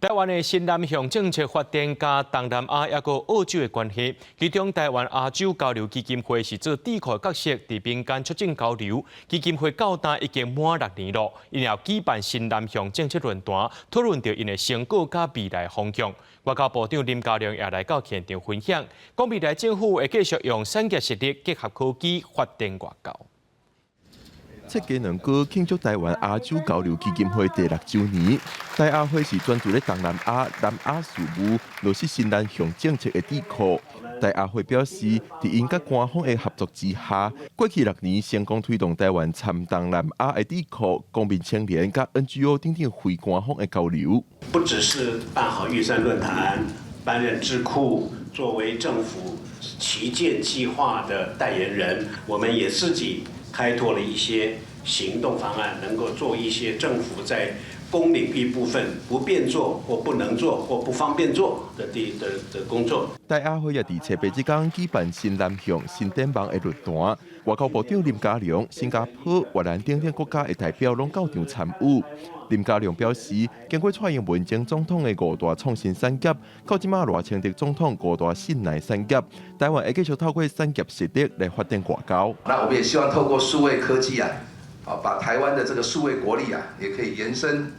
台灣的新南向政策發展佮東南亞抑閣澳洲的關係，其中台灣亞洲交流基金會是做智庫角色，佇民間促進交流。基金會到今已經滿6年囉，𪜶也舉辦新南向政策論壇，討論著𪜶的成果佮未來方向。外交部長林佳龍也來到現場分享，講未來政府會繼續用產業實力結合科技發展外交。設雞卵糕慶祝台灣亞洲交流基金會第六週年，台亞會是專注咧東南亞、南亞事務，落實新南向政策的智庫。台亞會表示，佇𪜶佮官方的合作之下，過去六年成功推動台灣參東南亞的智庫、公民青年佮 NGO 等等非官方的交流。不只是辦好玉山論壇，擔任智庫，作為政府旗艦計劃的代言人，我們也自己開拓了一些行動方案，能夠做一些政府在公領域部分不便做或不能做或不方便做的地的的工作。台亞會也佇初八這工舉辦新南向新展望的論壇，外交部長林佳龍、新加坡、越南等等國家的代表攏到場參與。林佳龍表示，經過蔡英文前總統的五大創新產業，到這馬賴清德總統五大信賴產業，台灣會繼續透過產業實力來發展外交。那我們也希望透過數位科技啊，把台灣的這個數位國力啊，也可以延伸，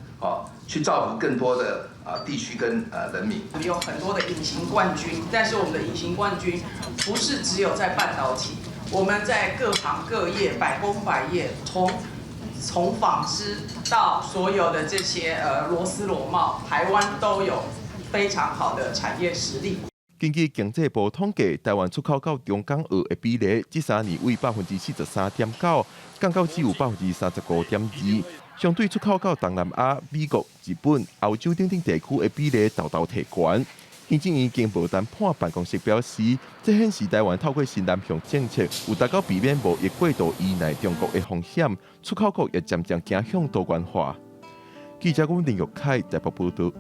去造福更多的地區跟人民。我們有很多的隱形冠軍，但是我們的隱形冠軍不是只有在半導體，我們在各行各業、百工百業，從紡織到所有的這些螺絲螺帽，台灣都有非常好的產業實力。根據經濟部統計，台灣出口到中港澳的比例，這3年為43.9%，降到只有35.2%。相對出口到東南亞、美國、日本、歐洲等等地區的比例，沓沓提懸。行政院經貿談判辦公室表示，這顯示台灣透過新南向政策，有達到避免貿易過度依賴中國的風險，出口國也漸漸走向多元化。記者阮林玉凱台北報道。